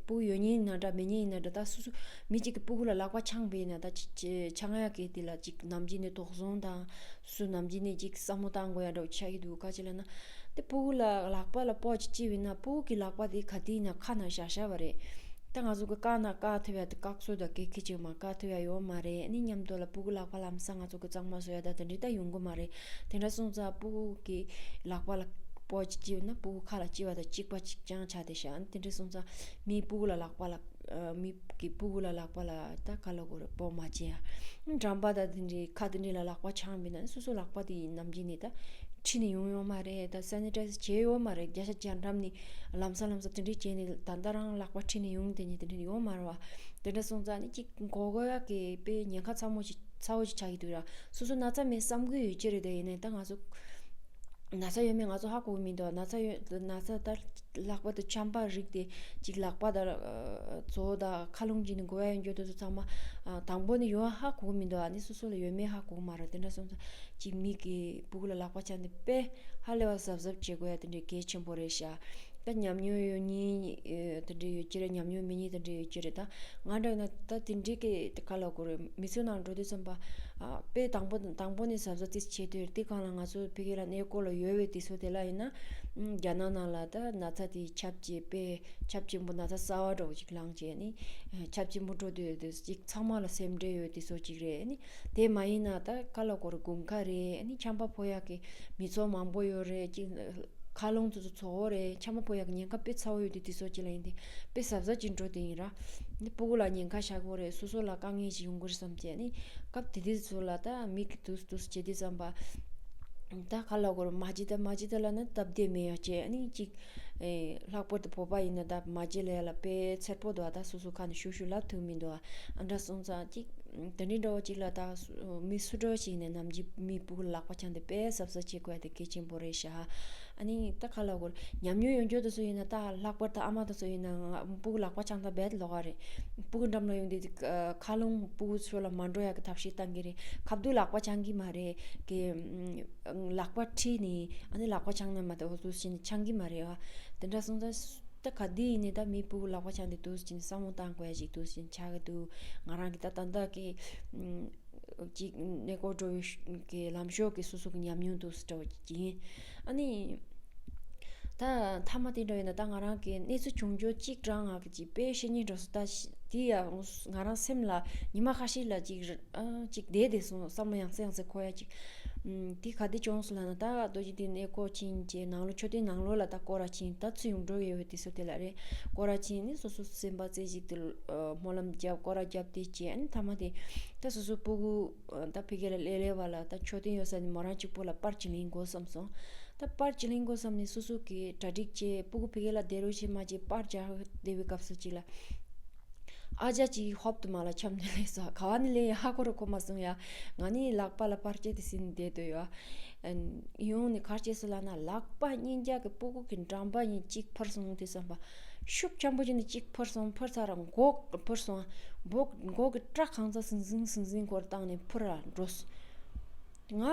སྤུ་གུ་ཡོད་མཁན་ཡིན་ན་འདྲ་མེད་མཁན་ཡིན་ན་འདྲ། ད་སོ་སོ་མི་གཅིག་གི་སྤུ་གུ་ལ་ལག་པ་འཆང་པ་ཡིན་ན་ད་ཅི་ཅི་འཆང་ཡག་གི་དེ་ལ་ཅིག་ནམ་རྒྱུན་ནས་དོགས་ཟོན་དང་། སོ་སོ་ནམ་རྒྱུན་ནས་ཅིག་བསམ་བློ་བཏང་དགོས་ཡ་འདྲ་བོ་ཆགས་ཀྱི་འདུག་ག་ཅི་ལབ་ན། དེ་སྤུ་གུ་ལ་ལག་པ་ལ་སྤོ་ཅིག་ཅི་བས་ན་སྤུ་གུ་གི་ལག་པ་དེ་ག་དུས་ཡིན་ན་ཁ་ནང་བཞག་བཞག་པ་རེད། ད་ང་ཚོ་གི་བཀག་ན་བཀག་ཐུབ་ཡ་དེ་བཀག་སྲོལ་དང་གལ་ཆེ་ཆེ་མ་བཀག་ཐུབ་ཡ་ཡོད་མ་རེད། ཨ་ནི་མཉམ་དུ་ལ་སྤུ་གུ་ལག་པ་ལམ་སང་ང་ཚོ་གི་གཙང་མ་བཟོ་ཡ་ད་དེ་འདྲ་ད་ཡོང་གི་མ་རེད། དེ་འདྲ་སོང་ཙང་སྤུ་གུ་གི་ལག་པ་ལ་སྤོ་ཅིག་ཅི་བས་ན་སྤུ་གུ་ཁ་ལ་ལྕི་བ་དང་གཅིག་པ་གཅིག་རྐྱང་ཆགས་བསྡད་ཤག་ཨ་ནི་དེ་འདྲ་སོང་ཙང་མིའི་སྤུ་གུ་ལ་ལག་པ་ལ་ཨ་མི་གི་སྤུ་གུ་ལ་ལག་པ་ལ་ད་ག་ལབ་དགོས་རེད། སྤོ་མ་བྱེད་ཡ། འགྲམ་པ་ད་དེ་འདྲའི་ཁ་དེ་འདྲའི་ལ་ལག་པ་འཆང་བས་ན་སོ་སོ་ལག་པ་དེ་ནམ་རྒྱུན་ནས་ད་ཁྲིད་ནས་ཡོང་ཡོད་མ་རེད། ད་སེ་ནི་ཊའི་ཛར་བྱས་ཡོད་མ་རེད། བརྒྱ་ཆ་བརྒྱ་འགྲམ་ནས་ལམ་སང་ལམ་སང་དེ་འདྲའི་བྱས་ནས་ད་ལྟ་རང་ལག་པ་ཁྲིད་ནས་ཡོང་དེ་ནས་དེ་འདྲ་ཡོད་མ་རེད་བ། དེ་འདྲ་སོང་ཙང་ནི་ཅིག་མགོ་སྐོར་ཡག་གི་དཔེ་ཉེན་ཁ་ཚ་མོ་ཞིག་ཚ་བོ་ཞིག་ཆགས་ཀྱི་འདུག་ར། སོ་སོ་ན་ཚ་མེད་བསམ་གྱི་ཡོད་ཀྱི་རེད། དེ་ཡིན་ནའི་ད་ང་ཚོ་ན་ཚ་ཡོད་མེད་ང་ཚོ་ཧ་གོ་གི་མི་འདུག་ན་ཚ་ཡོད་ན་ཚ་ད་ལྷག་པར་དུ་ཆམ་པ་རིགས་དེ་ཅིག་ལག་པ་དང་། ཨ་མཛོ་དང་ཁ་རླུང་གྱི་ནི་འགོ་ཡ་ཡོད་འགྱོ་དུས་ཚོ་ཚང་མ། ཨ་དང་པོ་ནི་ཡོད་ཧ་གོ་གི་མི་འདུག་ཨ་ནི་སོ་སོ་ལ་ཡོད་མེད་ཧ་གོ་གི་མ་རེད། དེ་འདྲ་སོང་ཙང་ཅིག་མི་གི་སྤུ་གུ་ལ་ལག་པ་འཆང་དེ་དཔེ་ཧ་ལས་པ་གཟབ་གཟབ་བྱེད་དགོས་ཡ་དེ་འདྲའི་གལ་ཆེན་པོ་རེད་ཤག་ད་ཉམས་མྱོང་ཡོད་མཁན་དེ་འདྲ་ཡོད་ཀྱི་རེད། ཉམས་མྱོང་མེད་མཁན་དེ་འདྲ་ཡོད་ཀྱི་རེད། ད་ང་འདྲ་ན་ད་དེ་འདྲའི་གི་དེ་ག་ལབ་དགོས་རེད། མི་ཚོའི་ནང་འགྲོ་དུས་ཙམ་པ། ཨ་དཔེ་དང་པོ་དང་པོ་ནས་གཟབ་གཟབ་ཏིས་བྱེད་དུས་དེ་གང་ལ་ང་ཚོ་ཕ་གི་ལ་གནས་སྐོར་ལ་ཡོད་པའི་དུས་ཚོད་དེ་ལ་ཡིན་ན། ཨ་རྒྱ་ནག་ནང་ལ་ད་ན་ཚ་དེ་ཁྱབ་ཅེས་དཔེ་ཁྱབ་ཆེན་པོ་ན་ཚ་གསར་པ་འདྲ་བོ་ཅིག་ལངས་བྱས་ནི། ཨ་ཁྱབ་ཆེན་པོ་འགྲོ་དུས་དུས་ཅིག་ཚང་མ་ལ་སེམས་ཁྲལ་ཡོད་དུས་ཚོད་ཅིག་རེད་ནི། དེ་མ་ཡིན་ན་ད་ག་ལབ་དགོས་རེད། དགུན་ཁ་རེད་ནི། ཆམ་པ་ཕོག་ཡག་གི་མི་ཚོགས་མང་པོ་ཡོད་རེད། ཅིག་ཁ་རླུང་དེ་ཚོ་ཚོ་བོ་རེད། ཆམ་པ་ཕོག་ཡག་གི་ཉེན་ཁ་དཔེ་ཚ་བོ་ཡོད་དུས་དུས་ཚོད་ཅིག་ལ་ཡིན་ཏེ་དཔེ་གཟབ་གཟབ་ཅིག་འགྲོ་དེ་ཡིན་ར། འདི་སྤུ་གུ་ལ་ཉེན་ཁ་ཆགས་ཀྱི་རེད། སོ་སོ་ལ་དཀའ་ངལ་ཅིག་ཡོང་གི་རེད་བསམ་བྱས་ནི། སྐབས་དེ་དུས་ཚོད་ལ་ད་མི་གི་དུས་དུས་བྱེད་དུས་ཙམ་པ། ད་ག་ལབ་དགོས་རེད། མ་བྱེད་ད་མ་བྱེད་ད་ལབ་ན་སྟབས་བདེ་མེད་ཡ་བྱས་ནི་ཅིག་ཨེ་ལྷག་པར་དུ་བོད་པ་ཡིན་ན་ད་མ་བྱེད་ལབ་ཡ་ལ་དཔེ་འཚེར་པོ་འདུག་ད་སོ་སོ་ཁ་ནས་ཤུགས་ཤུགས་ལབ་ཐུབ་མི་འདུག་ཨ་འདྲ་སོང་ཙང་ཅིག་དེ་འདྲའི་འདྲ་བོ་ཅིག་ལ་ད་མི་སུ་འདྲ་ཞིག་ནས་ནམ་རྒྱུན་མི་སྤུ་གུ་ལག་པ་འཆང་དེ་དཔེ་གཟབ་གཟབ་བྱེད་དགོས་ཡ་དེ་གལ་ཆེན་པོ་རེད་ཤག་ཨ་ནི་ད་ག་ལབ་དགོས་རེད། ཉམས་མྱོང་ཡོད་འགྱོ་དེ་ཚོ་ཡིན་ན་ད་ལྷག་པར་དུ་ཨ་མ་དེ་ཚོ་ཡིན་ན་ང་སྤུ་གུ་ལག་པ་འཆང་ད་རྦད་ལོག་ག་རེད། སྤུ་གུ་འགྲམ་ལ་ཡོང་དུས་ཁ་རླུང་སྤུ་གུ་ཚོ་ལ་མ་འགྲོ་ཡ་གི་ཐབས་ཤེས་བཏང་གི་རེད། ཁ་བསྡུ་ལག་པ་འཆང་གི་མ་རེད་གི། ལག་པ་ཁྲིད་ནས་ཨ་ནི་ལག་པ་འཆང་ན་མ་གཏོགས་འོ་ཚོ་ཞིག་ནས་འཆང་གི་མ་རེད་བ། དེ་འདྲ་སོང་ཙང་ད་ག་དུས་ཡིན་ནའི་ད་མི་སྤུ་གུ་ལག་པ་འཆང་དེ་འདུག་ཅིག་བསམ་བློ་བཏང་དགོས་ཡ་ཅིག་འདུག་ཅིག་ཆགས་ཀྱི་འདུག་ང་རང་གི་ད་ད་ལྟ་གི་ཅིག་གནས་སྐོར་འགྲོ་བའི་གི་ལམ་ཞོར་གི་སོ་སོ་གི་ཉམས་མྱོང་འདུག་སེ་འདྲ་བ་ཅིག་ཡིན། ཨ་ནི་ད་མཐའ་མ་དེ་འདྲ་ཡིན་ན་ད་ང་རང་གི་གནས་ཚུལ་བྱུང་འགྱོ་ཅིག་རང་ང་གི་ཅིག་དཔེ་བཤད་སྙིང་འདོད་སོང་། ད་དེ་ཡང་ང་རང་སེམས་ལ་ཉི་མ་ཁ་ཤས་ལ་ཅིག་ཨ་ཅིག་བསྡད་བསྡད་སོང་། བསམ་བློ་ཡང་སེ་ཡང་སེ་འཁོར་ཡ་ཅིག་ཨུམ། དེ་ག་དེ་བྱུང་སོང་ལབ་ན་ད་རྡོ་རྗེ་གདན་གནས་སྐོར་ཕྱིན་བྱས་ནང་ལོགས་མཆོད་རྟེན་ནང་ལོགས་ལ་ད་སྐོར་ར་ཕྱིན། ད་ཚུར་ཡོང་འགྲོ་ཡོད་པའི་དུས་ཚོད་དེ་ལ་རེད། སྐོར་ར་ཕྱིན་ནས་སོ་སོ་སེམས་པ་རྩེ་གཅིག་ཏུ་ཨ་སྨོན་ལམ་བརྒྱབ། སྐོར་ར་བརྒྱབ་དེ་བྱས་ཨ་ནི་མཐའ་མ་དེ་ད་སོ་སོ་སྤུ་གུ་ཨ་ད་ཕ་གི་ལ་སླེབས་སླེབས་པ་ལ་ད་མཆོད་རྟེན་ཡོད་ས་ནས་མོ་རང་གཅིག་པོ་ལ་པར་ཅིག་ལེན་དགོས་བསམ་སོང་། ད་པར་ཅིག་ལེན་དགོས་བསམ་ནས་སོ་སོ་གི་གྲ་སྒྲིག་བྱས། སྤུ་གུ་ཕ་གི་ལ་བསྡད་རོགས་བྱེད་མ་བྱེད་པར་རྒྱག་བསྡད་པའི་སྐབས་སུ་ཅིག་ལ། ཨ་ཅག་ཅིག་ཧོབ་ཏེ་མར་ལ་འཁྱམས་ནས་སླེབས་སོང་། ག་བ་ནས་སླེབས་ཡིན་ཧ་གོ་རུ་གོ་མ་སོང་ཡ། ང་ནི་ལག་པ་ལ་པར་ཅིག་དེ་ཟིན་བསྡད་འདུག་ཡ། ཨན་ཡོང་ནས་ག་རེ་བྱས་སོང་ལབ་ན་ལག་པ་གཉིས་ཀ་གི་སྤུ་གུ་གི་འགྲམ་པ་གཉིས་གཅིག་འཕར་སོང་དུས་ཙམ་པ། ཤུགས་ཆེན་པོ་བྱས་ནས་གཅིག་འཕུར་སོང་། འཕུར་ཚར་མགོ་འཕུར་སོང་། མགོ་མགོ་གི་སྐྲ་གང་ཚ་ཟིང་ཟིང་ཟིང་ཟིང་སྐོར་བཏང་ནས་འཕུར་ར་འགྲོ་སོང་། ང་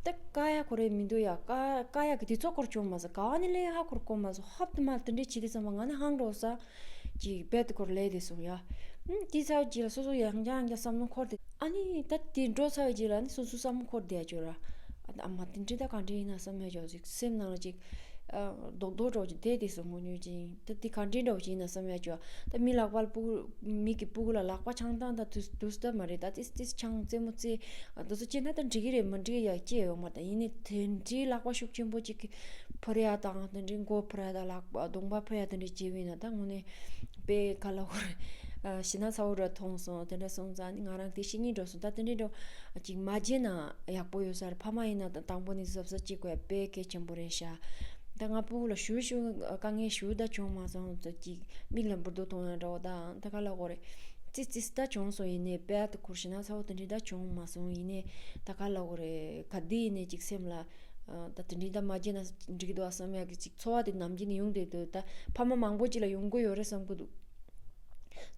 ད་ཀ་ཡ་ཁོ་རེ་མི་འདུག་ཡ། ཀ་ཀ་ཡ་གི་དེ་ཚོ་སྐོར་བྱུང་མ་སོང་། ག་བ་ནས་ལས་ཧ་ཁོར་གོ་མ་སོང་། ཧབ་ཏུ་མ་དེ་འདྲས་བྱེད་དུས་ཙམ་པ་ང་ནི་ཧང་འགྲོ་ས་ཅིག་བེད་དུ་ཁོར་ལས་དེ་སོང་ཡ། ཨུམ། དེ་ཚ་བོ་ཅིག་ལ་སོ་སོ་ཡང་བསྐྱར་ཡང་བསྐྱར་བསམ་བློ་འཁོར་ཏེ། ཨ་ནི་ད་དེ་འགྲོ་ཚར་བའི་རྗེས་ལ་ནི་སོ་སོ་བསམ་བློ་འཁོར་བསྡད་ཡ་ཅིག་ཡོད་ར། ཨ་མ་དེ་འདྲས་ད་ག་འདྲས་ཡིན་ན་བསམ་ཡ་ཅིག་ཡོད་ཅིག་སེམས་ནང་ལ་ཅིག་རྡོག་རྡོག་འདྲ་བོ་ཅིག་བསྡད་དེ་སོང་། དངོས་གནས་ཅིག་ད་དེ་ག་འདྲས་འདྲ་བོ་ཅིག་ཡིན་ན་བསམ་ཡ་ཅིག་ཡོད། ད་མི་ལག་པ་ལ་སྤུ་གུ་མི་གི་སྤུ་གུ་ལ་ལག་པ་འཆང་སྟངས་ད་དུས་དུས་ད་མ་རེད། ད་ཏིས་ཏིས་འཆང་རྩེད་མོ་རྩེ་དེ་ཚོ་བྱས་ན་ད་འགྲིག་གི་རེད། མ་འགྲིག་ཡ་ཅི་ཡོད་མ་རེད། ད་ཡིན་ནའི་དེ་འདྲའི་ལག་པ་ཤུགས་ཆེན་པོ་ཅིག་གིས་འཕུར་ཡ་དང་དེ་འདྲའི་མགོ་འཕུར་ཡ་དང་ལག་པ་གདོང་པ་འཕུར་ཡ་དེ་འདྲའི་བྱས་པ་ཡིན་ན་ད་དངོས་གནས་དཔེ་ག་ལབ་དགོས་རེད། ཨ་ཞེ་ན་ཚ་བོ་འདྲ་མཐོང་སོང་། དེ་འདྲ་སོང་ཙང་ནི་ང་རང་དེ་བཤེས་གཉེན་འགྲོ་སོང་། ད་དེ་འདྲའི་འགྲོ་ཅིག་མ་བརྗེད་ན་ཡག་པོ་ཡོད་ས་རེད། ཕ་མ་ཡིན་ན་ད་དང་པོ་ནས་གཟབ་གཟབ་བྱེད་དགོས་དཔེ་གལ་ཆེན་པོ་རེད་ཤག། ད་ང་སྤུ་གུ་ལ་ཞུ་ཞུ་དཀའ་ངལ་ཞུ་ད་བྱུང་མ་སོང་། ཅིག་མིག་ལ་འབུར་རྡོ་གཏོང་ཡ་འདྲ་བོ་ད་ད་ག་ལབ་དགོས་རེད། ཙི་ཙི་ད་བྱུང་སོང་། ཡིན་ནའི་དཔེ་ད་ཁུར་ཞེ་ན་ཚ་བོ་དེ་འདྲའི་ད་བྱུང་མ་སོང་། ཡིན་ནའི་ད་ག་ལབ་དགོས་རེད། ག་དེ་ཡིན་ནའི་ཅིག་སེམས་ལ་ཨ་ད་དེ་འདྲའི་ད་མ་བརྗེད་ན་འགྲིག་གི་འདུག་ཨ་བསམ་ཡག་གི་ཅིག་ཚོར་བ་དེ་ནམ་རྒྱུན་ནས་ཡོང་བསྡད་འདུག། ད་ཕ་མ་མང་པོ་ཅིག་ལ་ཡོང་གི་ཡོད་རེད་བསམ་གི་འདུག།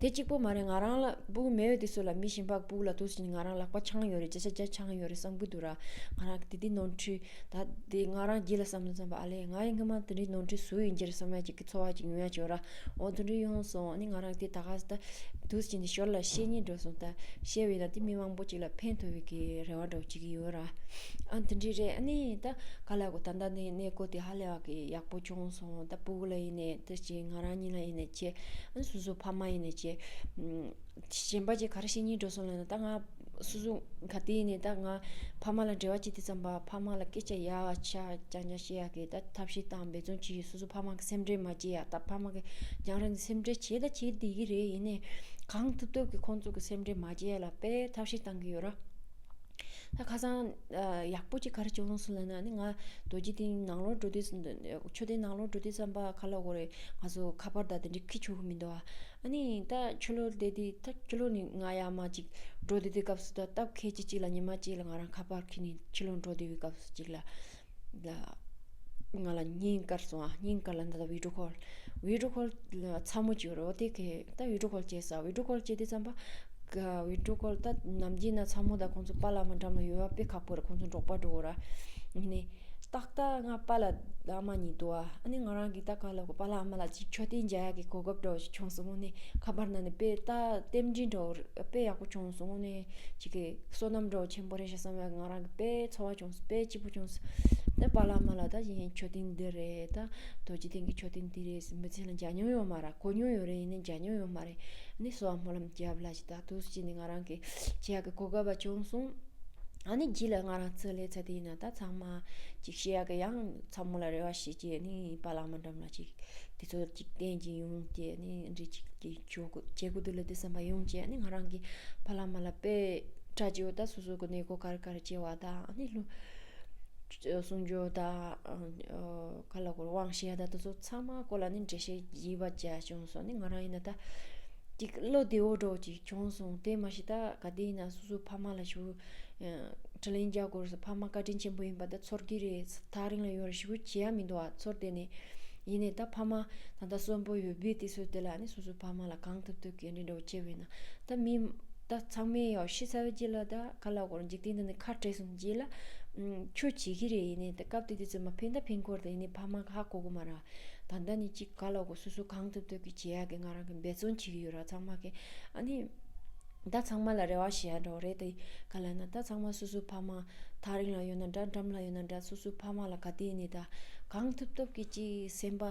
དེ་གཅིག་པོ་མ་རེད། ང་རང་ལ་སྤུ་གུ་མེད་པའི་དུས་ཚོད་ལ་མི་གཞན་པ་སྤུ་གུ་ལ་དུས་ཚོད་ང་རང་ལག་པ་འཆང་ཡོད་རེད། བརྒྱ་ཆ་བརྒྱ་འཆང་ཡོད་རེད་བསམ་གི་འདུག་ར། ང་རང་གི་དེ་དེ་ནོར་འཁྲུལ། ད་དེ་ང་རང་རྗེས་ལ་བསམ་བློ་བསམ་པ་ཨ་ལས་ང་ཡི་སྔོན་མ་དེ་འདྲའི་ནོར་འཁྲུལ་བཟོས་ཡིན་གྱི་རེད་བསམ་ཡག་ཅིག་གི་ཚོར་བ་ཅིག་ཡོང་ཡག་ཅིག་ཡོད་ར། འོ་དེ་འདྲ་ཡོང་སོང་། ཨ་ནི་ང་རང་དེ་ད་ག་ད་དུས་ཚོད་འདི་ཞོར་ལ་བཤེས་གཉེན་འགྲོ་སོང་། ད་བཤད་པ་ཡིན་ན་དེ་མི་མང་པོ་ཅིག་ལ་ཕན་ཐོགས་པའི་གི་རེ་བ་འདྲ་བོ་ཅིག་ཡོད་ར། ཨ་དེ་འདྲ་རེད། ཨ་ནི་ད་ག་ལ་གོ་ད་ལྟ་ནས་གནས་སྐོར་དེ་ཧ་ལས་པ་གི་ཡག་པོ་བྱུང་སོང་། ད་སྤུ་གུ་ལ་ཡིན་ནའི་ད་ཅིག་ང་རང་གཉིས་ལ་ཡིན་ནའི་བྱས། ཨ་ནི་སོ་སོ་ཕ་མ་ཡིན་ནའི་བྱས། གཞན་པ་ཅིག་ག་རེ་བཤེས་གཉེན་འགྲོ་སོང་ལབ་ན་ད་ང་སོ་སོ་ག་དེ་ཡིན་ནའི་ད་ང་ཕ་མ་ལ་འབྲེལ་བ་བྱེད་དུས་ཙམ་པ་ཕ་མ་ལ་སྐད་ཆ་ཡག་ཆ་རྐྱང་རྐྱང་བཤད་ཡག་གི་ད་ཐབས་ཤེས་དང་འབད་བརྩོན་བྱེད། སོ་སོ་ཕ་མ་གི་སེམས་ཁྲལ་མ་བྱེད་ཡ། ད་ཕ་མ་གི་རྒྱང་རིང་གི་སེམས་ཁྲལ་བྱེད་ད་བྱེད་བསྡད་ཀྱི་རེད། ཡིན་ནའི་གང་ཐུབ་ཐུབ་ཀྱིས་ཁོང་ཚོ་གི་སེམས་ཁྲལ་མ་བྱེད་ཡ་ལ་དཔེ་ཐབས་ཤེས་བཏང་གི་ཡོད་ར། ད་ཁ་སང་ཨ་ཡག་པོ་ཅིག་ག་རེ་བྱུང་སོང་ལབ་ན། ཨ་ནི་ང་རྡོ་རྗེ་གདན་ནང་ལོགས་འགྲོ་དུས་མཆོད་རྟེན་ནང་ལོགས་འགྲོ་དུས་ཙམ་པ་ག་ལབ་དགོས་རེད། ང་ཚོ་ཁ་པར་དང་དེ་འདྲ་འཁྱེར་ཆོག་གི་མི་འདུག་ཨ། ཨ་ནི་ད་ཕྱི་ལོགས་བསྡད་དུས་ད་ཕྱི་ལོགས་ནས་ང་ཡར་མར་ཅིག་འགྲོ་བསྡད་དུས་སྐབས་སུ་ད་སྟབས་ཁེལ་ཅིག་ཅིག་ལ་ཉི་མ་གཅིག་ལ་ང་རང་ཁ་པར་འཁྱེར་ནས་ཕྱི་ལོགས་འགྲོ་བསྡད་པའི་སྐབས་སུ་ཅིག་ལ་ལ་ང་ལ་བརྙན་བཀར་སོང་ཨ། བརྙན་བཀར་ལབ་ན་ད་ལྟ་བི་ཌིའོ་ཁོལ། བི་ཌིའོ་ཁོལ་ལ་ཚ་མོ་ཅིག་ཡོད་རེད། འོ་དེ་གས་ད་བི་ཌིའོ་ཁོལ་བྱས་ས། བི་ཌིའོ་ཁོལ་བྱས་དུས་ཙམ་པ་ག་བི་ཌིའོ་ཁོལ་ད་ནམ་རྒྱུན་ན་ཚ་མོ་དང་ཁོང་ཚོ་པཱ་ལགས་མ་འགྲམ་ལ་ཡོད་པ་དཔེ་ཁག་པོ་རེད། ཁོང་ཚོ་འབྲོག་པ་འགྲོ་གི་ར། ཡིན་ནའི་ཏག་ཏག་ང་པཱ་ལགས་ཨ་མ་གཉིས་འདུག་ཨ། ཨ་ནི་ང་རང་གིས་ད་ག་ལབ་དགོས། པཱ་ལགས་ཨ་མ་ལ་ཅིག་མཆོད་རྟེན་མཇལ་ཡག་གི་གོ་སྐབས་འདྲ་བོ་ཞིག་བྱུང་སོང་། དངོས་གནས་ཁ་པར་ནང་ནས་དཔེ་ད་རྟེན་འབྲེལ་འདྲ་བོ་དཔེ་ཡག་པོ་བྱུང་སོང་། དངོས་གནས་ཅིག་གི་བསོད་ནམས་འདྲ་བོ་ཆེན་པོ་རེད་ཤག་བསམ་ཡག་ང་རང་གི་དཔེ་ཚོར་བ་བྱུང་སོང་། དཔེ་སྐྱིད་པོ་བྱུང་སོང་། ད་པཱ་ལགས་ཨ་མ་ལགས་ད་ཡིན་མཆོད་རྟེན་འདི་རེད། ད་རྡོ་རྗེ་གདན་གྱི་མཆོད་རྟེན་འདི་རེད། མི་ཚེ་ལ་མཇལ་མྱོང་ཡོད་མ་རེད། གོ་མྱོང་ཡོད་རེད། ཡིན་ནའི་མཇལ་མྱོང་ཡོད་མ་རེད། ཨ་ནི་གསོལ་བ་སྨོན་ལམ་རྒྱབ་ལ་ཅིག་ད་འདུག་སེ་བྱས་ནས་ང་རང་གི་མཇལ་ཡག་གི་གོ་སྐབས་བྱུང་སོང་། ཨ་ནི་རྗེས་ལ་ང་རང་ཚོ་ལས་ཚ་དེ་ཡིན་ན་ད་ཚང་མ་ཅིག་བཤད་ཡག་གི་ཡང་ཚ་མོ་ལ་རེ་བ་བྱེད་ཀྱི། ཨ་ནི་པཱ་ལགས་ཨ་མ་འགྲམ་ལ་ཅིག་དེ་ཚོ་ཅིག་བསྟན་གྱི་ཡོང་གི། ཨ་ནི་འདྲི་ཅིག་ཅིག་བྱེད་དགོས་འདུག་ལབ་དུས་ཙམ་པ་ཡོང་གི། ཨ་ནི་ང་རང་གི་པཱ་ལགས་ཨ་མ་ལགས་དཔེ་དྲག་ཅིག་ཡོད། ད་སོ་སོ་གི་གནས་སྐོར་ག་རེ་ག་རེ་བྱེད་པ་དང་། ཨ་ནི་ལུ་གསུང་ཆོས་དང་ག་ལབ་དགོས་རེད། དབང་བཤད་ཡ་དང་དེ་ཚོ་ཚང་མ་སྐོར་ལ་ནི་འགྲེལ་བཤད་ཡིན་པ་བྱས་བྱུང་སོང་། ཨ་ནི་ང་རང་ཡིན་ན་ད། ཅིག་བློ་བདེ་བོ་འདྲ་བོ་ཅིག་བྱུང་སོང་། དེ་མ་གཞི་ད་ག་དེ་ཡིན་ན་སོ་སོའི་ཕ་མ་ལ་ཞུ་དྲིན་ལན་འཇལ་དགོས་སོ། ཕ་མ་བཀའ་དྲིན་ཆེན་པོ་ཡིན་པ་ད་ཚོར་གྱི་རེད། ཐག་རིང་ལ་ཡོད་རེད། ཞུ་བྱེད་ཡ་མི་འདུག་ཨ། ཚོར་དེ་ནས་ཡིན་ནའི་ད་ཕ་མ་ད་ལྟ་གསོན་པོ་ཡོད་པའི་དུས་ཚོད་དེ་ལ་ནི་སོ་སོའི་ཕ་མ་ལ་གང་ཐུབ་ཐུབ་གི་འདྲི་འདྲ་བོ་བྱས་པས་ན་ད་མི་ད་ཚང་མས་ཡང་ཤི་ཚར་བའི་རྗེས་ལ་ད་ག་ལབ་དགོས་རེད། འཇིག་རྟེན་འདི་ནས་ཁ་བྲལ་སོང་རྗེས་ལ་ཆོས་བྱེད་ཀྱི་རེད། ཡིན་ནའི་ད་སྐབས་དེ་དུས་ཚོད་མ་ཕན་ད་ཕན་གྱི་རེད། ད་ཡིན་ནའི་ཕ་མ་ཧ་གོ་གི་མ་རེད། ད་ལྟ་ནི་ཅིག་ག་ལབ་དགོས། སོ་སོ་གང་ཐུབ་ཐུབ་ཀྱིས་བྱེད་ཡག་གི་ང་རང་གི་འབད་བརྩོན་བྱེད་ཀྱི་ཡོད་ར། ཚང་མ་གི་ཨ་ནི་ད་ཚང་མ་ལ་རེ་བ་ཞུ་ཡ་འདྲ་བོ་རེད། དེ་ག་ལབ་ན་ད་ཚང་མ་སོ་སོའི་ཕ་མ་ཐག་རིང་ལ་ཡོད་ན་འདྲ། འགྲམ་ལ་ཡོད་ན་འདྲ། སོ་སོའི་ཕ་མ་ལ་ག་དེ་ཡིན་ནའི་ད་གང་ཐུབ་ཐུབ་ཀྱིས་ཅིག་སེམས་པ་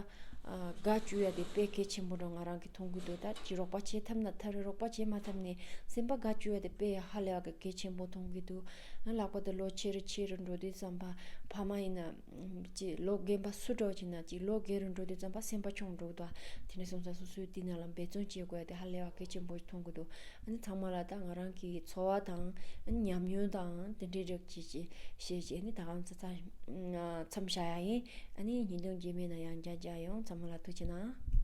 ཨ་དགའ་བཅུག་ཡ་དེ་དཔེ་གལ་ཆེན་པོ་འདྲ་ང་རང་གིས་མཐོང་གི་འདུག། ད་ཅིག་རོགས་པ་བྱེད་ཐུབ་ན་ཐུབ་རེད། རོགས་པ་བྱེད་མ་ཐུབ་ནའི་སེམས་པ་དགའ་བཅུག་ཡ་དེ་དཔེ་ཧ་ལས་པ་གི་གལ་ཆེན་པོ་མཐོང་གི་འདུག། ང་ལྷག་པར་དུ་ལོ་ཆེ་རུ་ཆེ་རུ་འགྲོ་དུས་ཙམ་པ་ཕ་མ་ཡིན་ན། ཅིག་ལོ་རྒན་པ་སུ་འདྲ་བོ་ཅིག་ན་ཅིག་ལོ་རྒན་རུ་འགྲོ་དུས་ཙམ་པ་སེམས་པ་ཆུང་འགྲོ་གི་འདུག། དེ་ནས་སོང་ཙང་སོ་སོའི་དེ་ནང་ལ་འབད་བརྩོན་བྱེད་དགོས་ཡ་དེ་ཧ་ལས་པ་གལ་ཆེན་པོ་མཐོང་གི་འདུག། ཨ་ནི་ཚང་མ་ལ་ད་ང་རང་གི་ཚོར་བ་དང་ཨ་ནི་ཉམས་མྱོང་དང་དེ་འདྲའི་རིགས་ཅིག་ཅིག་བཤད་བྱས་ནི་ད་གང་ཚ་ཚ་མཚམས་བཞག་ཡ་ཡིན། ཨ་ནི་ཉིན་དུང་རྗེས་མའི་ནང་ཡང་མཇལ་མཇལ་ཡོང་། ཚང་མ་ལ་ཐུགས་རྗེ་གནང་།